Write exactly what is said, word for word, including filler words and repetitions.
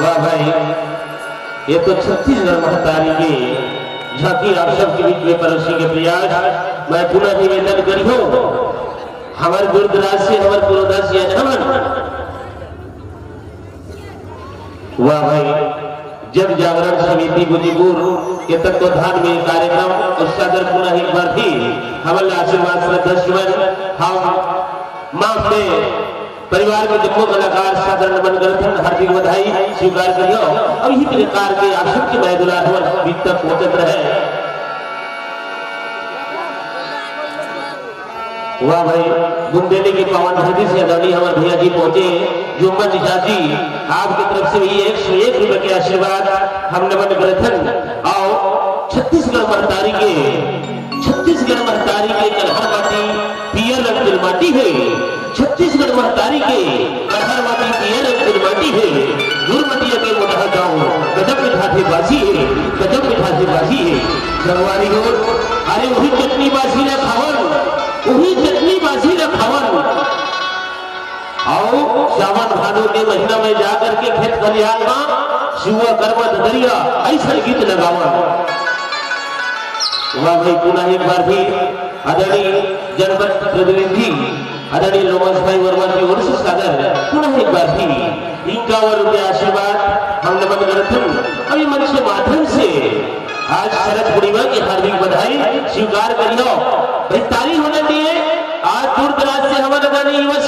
वाह भाई, ये तो छत्तीसगढ़ महतारी के झांकी आप सबके बीच में परोसी के प्रयास। मैं पुनः निवेदन करियो, हमर दूर दराज से हमर पुरोधा से अनहमन। वाह भाई, जन जागरण समिति गुजीपुर के तत्वाधान में कार्यक्रम और सादर पुनः एक बार भी हमन ला आशीर्वाद श्रद्धा सुमन हम मां में परिवार के जम्मो कलाकार सादर नमन करथन, हार्दिक बधाई स्वीकार करियो। अब इही प्रकार के आप सबके मया दुलार हमर बीच तक पहुंचत रहे। वाह भाई, बुंदेली के पावन धरती से आदरणीय हमर भैया जी पहुंचे, जुम्मन निषाद जी, आपके तरफ से भी एक सौ एक रुपए के आशीर्वाद हम नमन करथन। आओ, छत्तीसगढ़ महतारी के, छत्तीसगढ़ महतारी के कलहर माटी पियर रंग के माटी है। छत्तीसगढ़ महतारी के कलहर माटी पियर रंग के माटी है। गुरमटिया के मोटहा गाँव गजब मिठाथे बासी है, गजब मिठाथे बासी है। संगवारी हो, अरे वही चटनी बासी ला खावन, वही चटनी बासी ला खावन। आओ, सावन भादो के महीना में जा करके खेत खलिहान मा सुआ करवा ददरिया ऐसा गीत लगावन। वाह भाई, पुनः एक बार भी आदरणीय जनपद प्रतिनिधि आदरणीय लोमस भाई वर्मा जी ओर से सादर पुनः एक बार भी इक्यावन रुपया आशीर्वाद हम नमन करथन। अभी मंच के माध्यम से आज शरद पूर्णिमा की हार्दिक बधाई स्वीकार करियो। भाई, ताली होना चाहिए। आज दूर दराज से हमारे आदरणीय युवा